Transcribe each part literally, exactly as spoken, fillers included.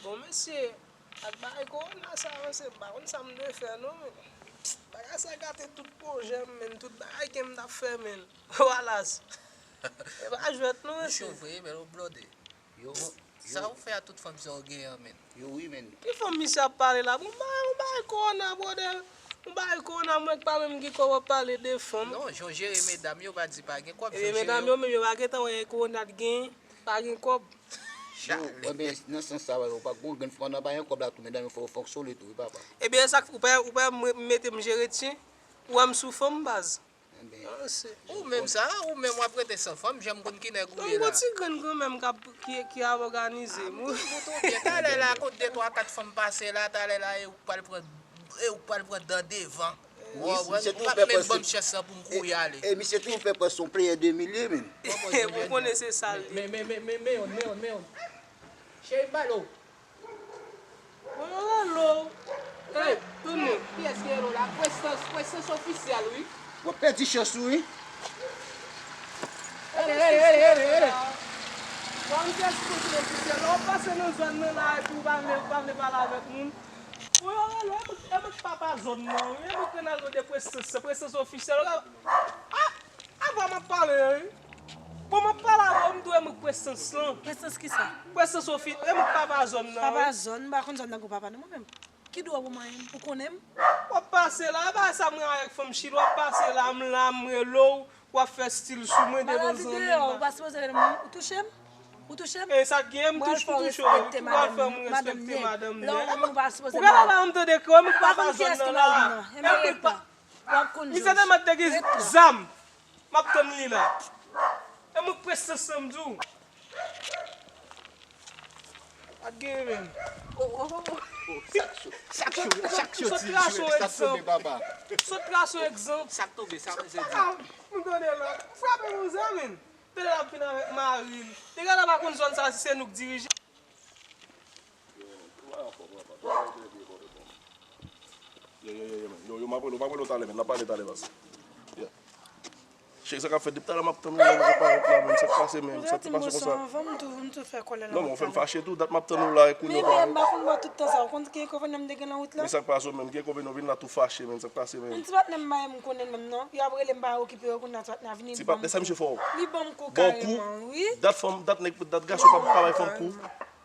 Bon, mesye, ak bagay kowona sa yo, se m pa konn sa m dwe fè non, men. Bagay sa gate tout pwojè m, men, tout bagay ke m t ap fè, men. Walas. E pa jwèt non, mesye. Misye vre, men, ou blode. Yo, sa ou fè a tout fanm sa ou genyen an, men? Yo wi, men. Ki fanm misye ap pale la? Bon, bagay, yon bagay kowona, bwodè. Yon bagay kowona, mwen k pa menm gen kòb ap pale de fanm. Non, jan w jere medam yo, pa di pa gen kòb. Ebyen, medam yo menm, yo pa gentan wè kowona t genyen, pa gen kòb. Yo, ebyen, nan sans sa, ou pa gon grenn fanm nan pa gen kòb la tou, medam yo fè yo fonksyone tou, wi, papa. Ebyen, sa k, ou pa, ou pa mete m jere tyen, ou wè m sou fanm, baz. Ou menm sa, ou menm w ap rete san fanm, jan m konn ki nèg ou ye la. Yon ti grenn kanmenm k ap, ki, ki ap òganize m. Ou tou byen, talè la, kot de twa kat fanm pase la, talè la, e ou k pral pran, e ou k pral pran dan devan. Ou p ap menm ban m chans lan pou m kouri ale. E misye toujou fè prèske yon player de milye, men. Ou konnen se sa l ye. Men, men, men, men, men, men, men, men, men. Cheri m pale w. Bon, yo rele w. Ey, tounen. Kiyès ki rele w la? Prestans, Prestans ofisyèl, wi. W ap pèdi chans ou, wi. Rele, rele, rele, rele, rele. Bon, kiyès ki Prestans ofisyèl? Lè w pase nan zòn nan la, epi w pa vle, w pa vle pale avèk moun. Bon, yo rele w, e mwen, e mwen k papa zòn nan, wi. E mwen k rele w de Prestans, se Prestans ofisyèl. Ah! Avan m ap pale, wi. Bon, m ap pale avè w, m tou e mwen k Prestans lan. Prestans kisa? Prestans ofi-, e mwen k papa zòn nan, wi. Papa zòn, m pa konn zòn nan gon papa non, mwen menm. Ki dwa pou mwen, ou konnen m? W ap pase la, e pa sa mwen avèk fanm chili, w ap pase la, m la, m rele w, w ap fè stil sou mwen devan zanmi m la. Maladi deyò, ou pa sipoze rele m, ou touche m? Ou touche m? E sa k genyen, m touche, ou touche w, wi. Ou pral fè m respekte madanm nèg. Lè w wè moun ou pa sipoze. Ou gade la, m tande kri w, e mwen k papa zòn nan la. E mwen k pa. W ap konn jòj. Misye te mèt te gen zam. M ap tann li la. E mwen k Prestans lan, m di w. Pa t genyen menm. Oh, oh, oh, oh. Sak cho, sak cho, sak cho ti jwèt, sak tonbe papa. Sot trase yon egzanp. Sak tonbe, sa mwen se di. Ah, m tande la. Frape yon zam, men. Tande l ap vin avèk mari l. Deja l pa konn zòn sa, si se nou k dirije. Yo, yo, yo, yo, man. Yo, yo, yo, yo, m ap rele w, m ap rele w talè, men. N ap pale talè, baz. Yeah. Cheri, sa k ap fèt? Depi talè m ap tann ou la, ou pa parèt la, men. Sa k pase, men? Sa k te pase konsa? Non, men w fè m fache tou. Dat m ap tann ou la, e kounye a ou pa parèt. Men, men, m pa konn bò tout tan sa. Ou konn ki enkonvenyan m te gen nan wout la? Men sa k pase, men? Ki enkonvenyan? Ou vin la tou fache, men. Sa k pase, men? Yon ti patnè m pa menm konnen menm, non. Y ap rele m pa okipe yo kounye a, ti patnè a vini. Ti patnè sa, misye fè w? Li ban m kou kareman, wi. Dat fanm, dat nèg, dat gason pa, pa bay fanm kou.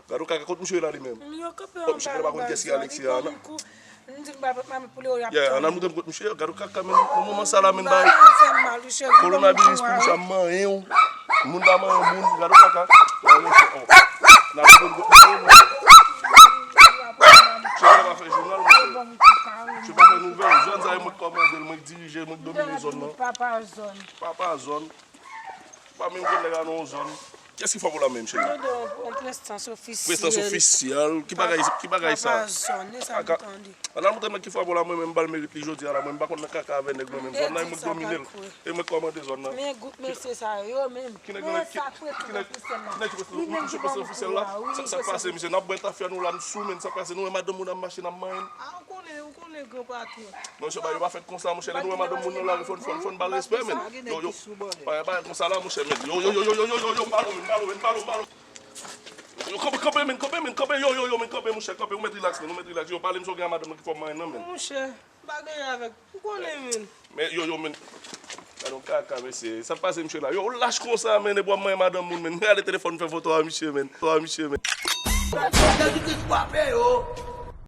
Gade w kaka, kot misye ye la li menm? Kot misye ye la, pa konn kiyès ki Alexia a, non? Yeah, ann al montre m kot misye ye. Gade w kaka, men, nan moman sa la, men, bay kowonaviris pou misye ap manyen w. Moun pa manyen moun, gade w kaka. Wè, monchè, oh. N al montre m kot misye ye, monchè. Misye genlè pa fè jounal, monchè. Misye pa fè nouvèl. Zòn sa, e mwen k kòmande l, mwen k dirije l, mwen k domine zòn nan. Papa zòn. Papa zòn. Pa menm konn nèg la nan yon zòn. Kiyès ki frape w la menm, cheri? Yo de yon, yon prestans ofisyèl. Prestans ofisyèl. Ki bagay, ki bagay sa? Papa zòn, e sa m tande. Ann al montre m ki frape w la, mwen menm m ba l merit li jodi a la, mwen m pa konn nan kaka avè nèg mwen menm. Zòn nan, e mwen k domine l. E mwen k kòmande zòn nan. Men gwoup mesye sa yo menm. Ki nèg, men sa k prestans ofisyèl la. Li menm ki ba nou kou la, wi. Sa k pase, mesye? N ap bwè tafya nou la, n sou, men sa k pase? Nou wè madanm moun ap mache, n ap manyen l. Konnen, ou konnen gran patwon. Monchè, bagay yo pa fèt konsa, monchè. Lè nou wè madanm moun nan lari, fò n, fò n, fò n ba l respè, men. Yo, yo. Bagay, bagay konsa la, monchè, men. Yo, yo, yo, m pale w, men, m pale w, men, m pale w, m pale w. Yo, kanpe, kanpe, men, kanpe, men, kanpe, yo, yo, yo, men, kanpe, monchè, kanpe, ou mèt rilaks, men, ou mèt rilaks. Yo, pale m sa w gen a madanm nan ki fè w manyen nan, men. Monchè, bagay avèk, ou konnen, men. Men, yo, yo, men. Gade yon kaka, mesye. Sa k pase, misye la? Yo, ou lach konsa, men, epi w ap manyen madanm moun, men. Gade telefòn fè foto a misye, men. Foto a misye, men. Jezikri frape yo.